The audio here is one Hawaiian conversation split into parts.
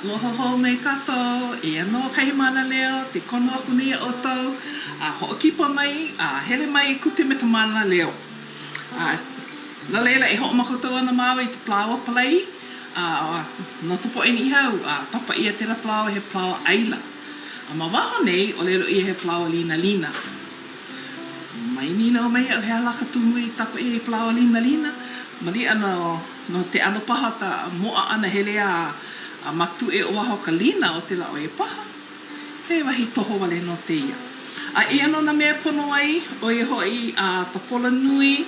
Aloha hou mai kākou, eia nō kahi mānaleo, ke kono aku nei iā ʻoukou, a hoʻokipa mai, a hele mai e kute me ka mānaleo. A no laila, e hoʻomākaukau ana māua i ka palaoa palai, a no ka poʻe Niʻihau, a kapa ʻia kēlā palaoa he palaoa ʻaila. A ma waho nei, ʻōlelo ʻia he palaoa linalina. Mai nīnau mai iaʻu he aha lā ka tumu i kapa ʻia he palaoa linalina, maliʻa nō. No te ʻano paha ta moʻa ʻana hele a a matuʻe o waho ka lina o tela ʻoe paha. He wahi toho wale nō tēia. A eia nō nā mea e pono ai, ʻo ia hoʻi a ka pola nui,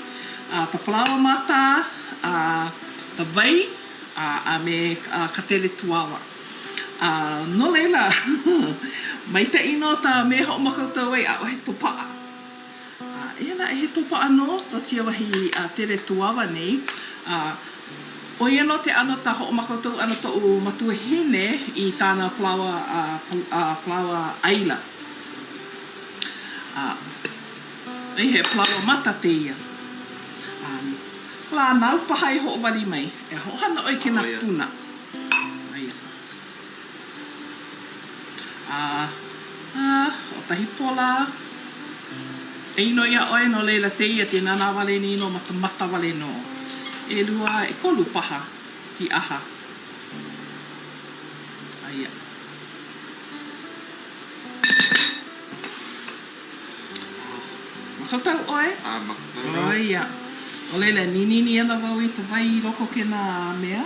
a ka palaoa mātā, a ka wai, a a me ka tele tuawa. A no laila, maikaʻi nō ta mea hoʻomākaukau ai, ʻaʻohe topaʻa. A eia naʻe he topaʻa nō to tia wahi a Tere Tuawa nei, a ʻo ia nō te ʻano ta hoʻomākaukau ʻana toʻu matuahine i tāna palaoa a palaoa ʻaila. A ʻoia he palaoa mata tēia. A lā nāu paha e hoʻowali mai, e hoʻohana ʻoe kēnā puna. Aia. A, a, hoʻokahi pola. E inoi iā ʻoe, no laila tēia te nānā wale nei nō ma ka mata wale nō. ʻElua, ʻekolu paha kīʻaha. Aia. Mākaukau ʻoe? A, mākaukau wau. ʻO ia. No laila, ninini ana wau i ka wai i loko o kēnā mea.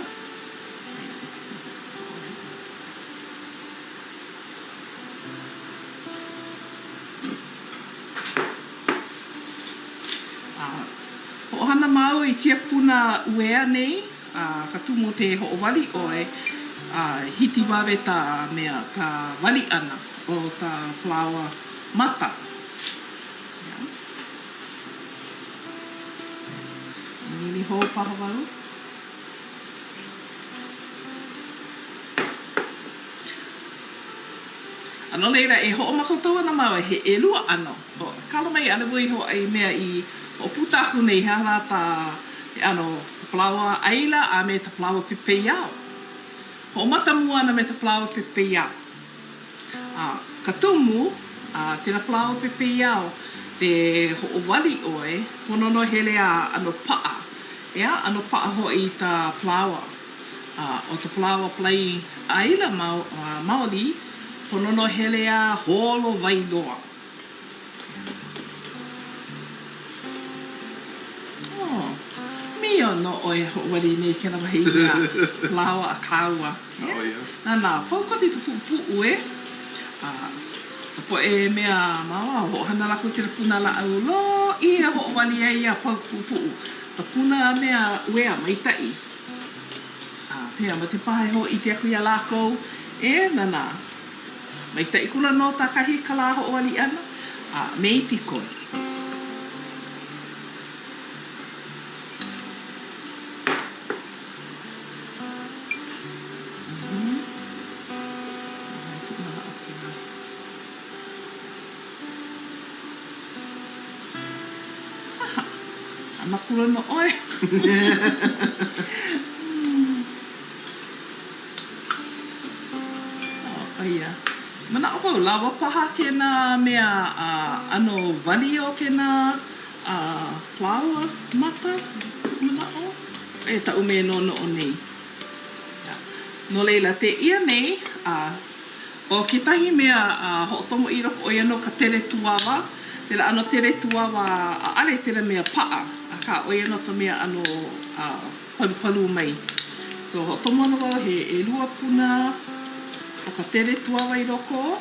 A hoʻohana māua i tia puna uea nei, a ka tumu te hoʻowali ʻoe, a hikiwawe ta mea, ka wali ʻana o ka palaoa mata. Ninini hou paha wau. A no laila, e hoʻomākaukau ana māua he ʻelua ʻano. Kala mai ʻaʻole wau i hoʻāʻo i mea i hoʻopuka aku nei he aha lā ta ke ʻano palaoa ʻaila a me ka palaoa pepeiao. Hoʻomaka mua ana me ka palaoa pepeiao. A ka tumu a kēlā palaoa pepeiao, te hoʻowali ʻoe, pono nō hele a ʻano paʻa. ʻEā, ʻano paʻa hoʻi ka palaoa. A ʻo ka palaoa palai ʻaila maoli, pono nō hele a holo wai loa. Oh, mio nō ʻoe e hoʻowali nei kēlā wahi mea palaoa a kāua. Na nā paukoti ka puʻupuʻu e. A ka poʻe mea ma waho, hoʻohana lākou i kēlā puna lāʻau loʻi e hoʻowali ai iā pau puʻupuʻu. Ka puna mea uea maikaʻi. A pehea ma te paha e hōʻike aku iā lākou, e nānā. Maikaʻi kula nō tā kahi ka lā hoʻowali ʻana, a me i pikoe. Hana kula nō ʻoe. ʻO ia. Manaʻo wau, lawa paha kēnā mea ʻano wali o kēnā palaoa mata, manaʻo. Eia kaʻu mea e noʻonoʻo nei. No laila, tēia nei, a ʻo kekahi mea a hoʻokomo i loko, ʻo ia nō ka tele tuawa. Kēlā ʻano tele tuawa, ʻaʻale kēlā mea paʻa, akā ʻo ia nō ka mea ʻano palupalu mai. So, hoʻokomo ana wau he ʻelua puna o ka tele tuawa i loko.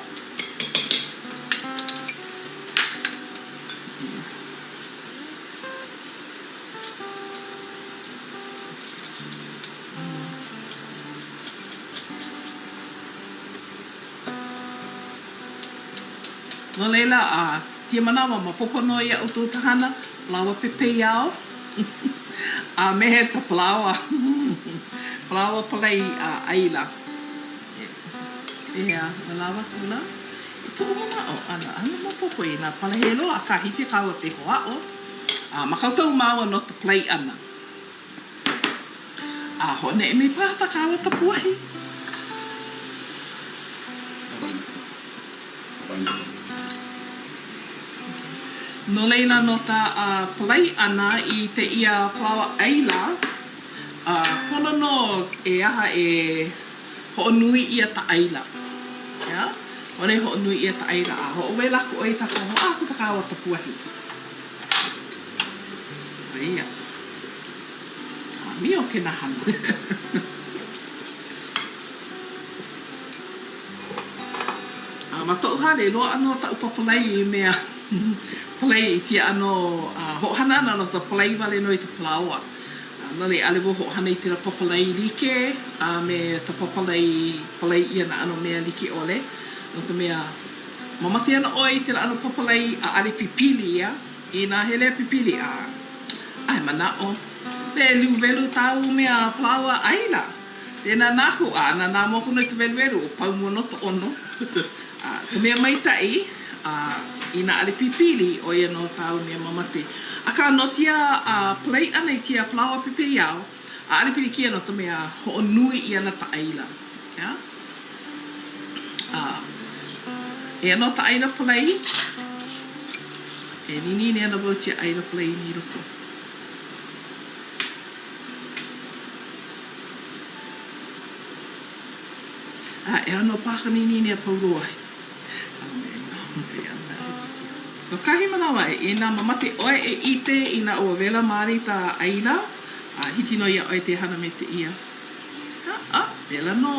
No laila, a kēia manawa, maopopo nō iaʻu tou ka hana, palaoa pepeiao, a me ka palaoa, palaoa palai a ʻaila. ʻEā, ua lawa kula i koʻu manaʻo ʻana, ʻaʻole maopopo i nā palahē loa, akā hiki kāua ke hoʻāʻo, a mākaukau māua no ka palai ʻana. A hoʻoneʻe mai paha tā kāua kapuahi. No laila no ka palai ʻana i tēia palaoa ʻaila, pono nō e aha e hoʻonui ʻia ka ʻaila. ʻEā? Pono e hoʻonui ʻia ka ʻaila a hoʻowela aku ʻoe i ta kāua, hoʻā aku ta kāua kapuahi. ʻO ia. A mio kēnā hana. A ma koʻu hale, loaʻa nō kaʻu palapalai i mea palai i kēia ʻano hoʻohana ʻana no ka palai wale nō i ka palaoa. A no laila, ʻaʻole wau hoʻohana i kēlā palapalai like a me ka palapalai palai ʻia nā ʻano mea like ʻole, no ka mea, mamake ana ʻoe i kēlā ʻano palapalai ʻaʻole pipili ia. Inā hele a pipili, a ʻae manaʻo, welu welu tāu mea palaoa ʻaila. E nānā aku, a nānā moku nō i ka weluwelu, ua pau mua nō ka ʻono. A ka mea maikaʻi, a inā ʻaʻole pipili, ʻo ia nō kāu mea mamake. Akā, no kēia palai ʻana i kēia palaoa pepeiao, ʻaʻole pilikia no ka mea hoʻonui ʻia ana ka ʻaila. ʻEā? A eia nō ka ʻaila palai. E ninini ana wau i kēia ʻaila palai i loko. A e ʻano paha ka ninini a pau loa. No kahi manawa, inā mamake ʻoe e ʻike inā ua wela maoli ka ʻaila, a hiki nō iā ʻoe ke hana me kēia. A, pēlā nō.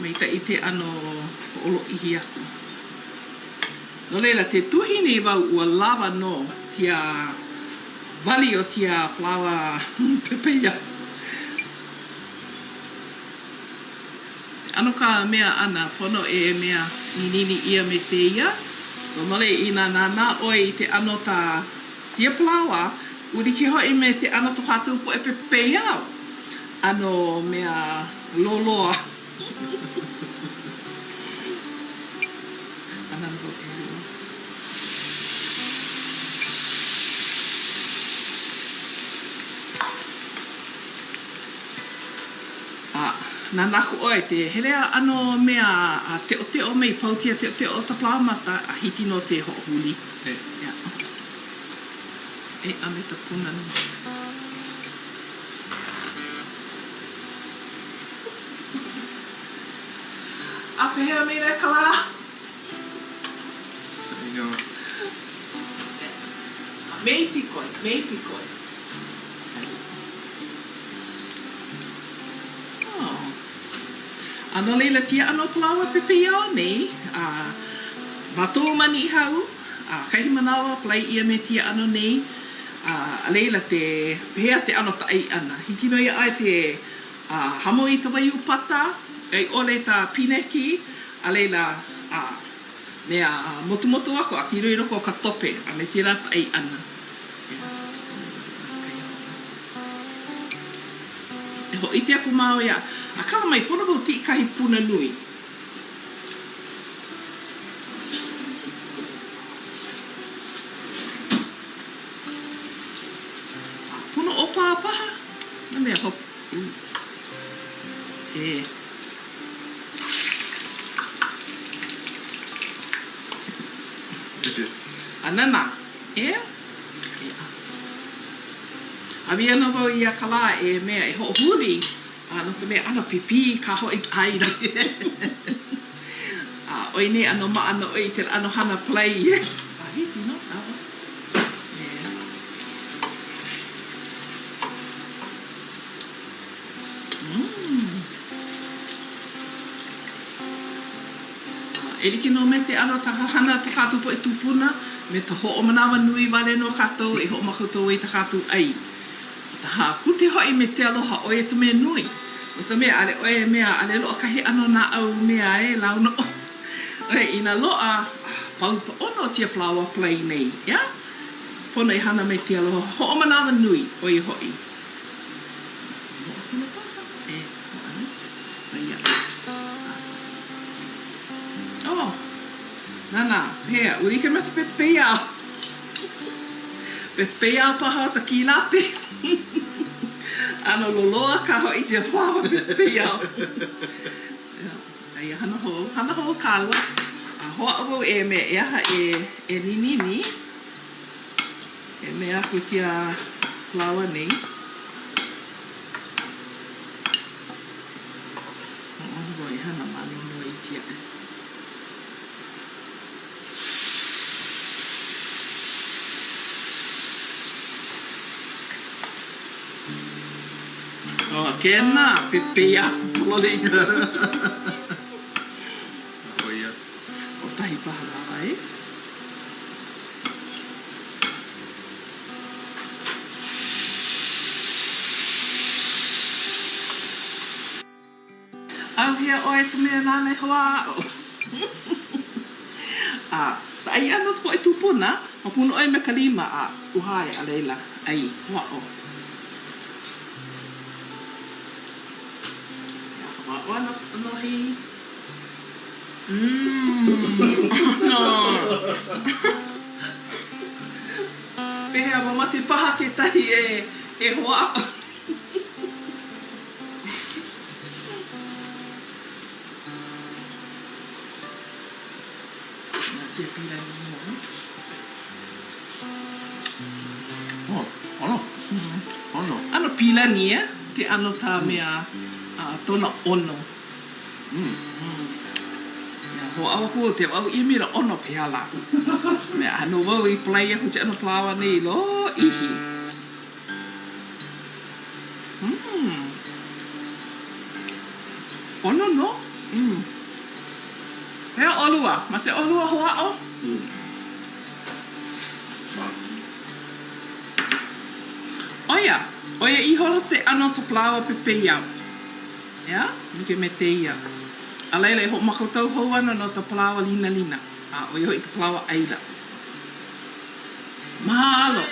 Maikaʻi ke ʻano hoʻolōʻihi aku. No laila, ke tuhi nei wau ua lawa nō kēia wali o kēia palaoa pepeiao. ʻAno ka mea ʻana, pono e mea ninini ʻia me kēia. No laila, inā nānā ʻoe i ke ʻano ta kēia palaoa, ua like hoʻi me ke ʻano to kākou poʻe pepeiao. ʻAno mea loloa. A, nānā aku ʻoe, ke hele a ʻano mea a teʻoteʻo mai, pau kēia teʻoteʻo o ka palaoa mata, a hiki nō ke hoʻohuli. Ia. E, a me ka puna nō. A pehea mai lā ka lā? Mei pikoi, mei pikoi. Oh. A no laila, kēia ʻano palaoa pepeiao nei, a ma tou ma Niʻihau, a kahi manawa, palai ʻia me kēia ʻano nei, a a laila te, pehea ke ʻano ka ʻai ʻana. Hiki nō iā ʻoe ke hamo i ka waiū pata, a i ʻole ka pineki, a laila, a mea motumotu aku a kilo i loko o ka tope a me kēlā ka ʻai ʻana. E hōʻike aku māua iā, akā mai pono wau kiʻi kahi puna nui. Pono ʻōpā paha? Nā mea hop. E. A nana, ʻeā? ʻEā. A wia nō wau ia ka lā e mea e hoʻohuli, a no ka mea ʻano pipī kā hoʻi ka ʻaila. A ʻoi nei ʻano maʻa nō ʻoe i kēlā ʻano hana palai. A hiki nō, ʻawa. ʻEā. E like nō me ke ʻano ka hana a ko kākou poʻe kūpuna, me ka hoʻomanawanui wale nō kākou e hoʻomākaukau ai i kā kākou ʻai. ʻO ka hākuke hoʻi me ke aloha, ʻo ia ka mea nui. No ka mea, ʻaʻole ʻoe e mea, ʻaʻole loaʻa kahi ʻano naʻau mea e launa ʻoe. Inā loaʻa, pau ka ʻono o kēia palaoa palai nei, ʻeā? Pono e hana me ke aloha hoʻomanawanui, ʻo ia hoʻi. Oh, nānā, pehea, ua like me ka pepeiao. Pepeiao paha o ka kīlāpe. ʻAno loloa kā hoʻi kēia palaoa pepeiao. Aia hana hou, hana hou kāua. A hoʻāʻo wau e me e aha e, e ninini. E mea aku i kēia palaoa nei. Hoʻoholo e hana mānoanoa iki aʻe. Oh, kēnā pepeiao pololei. ʻO ia. ʻO kahi paha wāwae. ʻAuhea ʻoe e ka mea nāna e hoʻāʻo. A ʻai ʻana ka poʻe tūpuna, hopu nō ʻoe me ka lima a uhae a laila, ʻai, hoʻāʻo. Hoʻāʻo ana ʻonohi. ʻAno. Pehea, mamake paha kekahi e hoʻāʻo? Nā tia pīlani mua. Oh, ʻano. ʻAno. ʻAno pīlani, eh? Ke ʻano ka mea a tona ʻono. Mm. Ia, hoʻāʻo aku au te wau ʻimi la ʻono pehea lā. Mea, ʻano wau i palai aku ke ʻano palaoa nei lōʻihi. Mm. ʻOno nō. Mm. Pehea ʻolua? Make ʻolua hoʻāʻo? Mm. ʻO ia, ʻo ia ihola ke ʻano o ka palaoa pepeiao. ʻEā, like me tēia. A laila e hoʻomākaukau hou ana no ka palaoa linalina, a ʻo ia hoʻi ka palaoa ʻaila. Mahalo!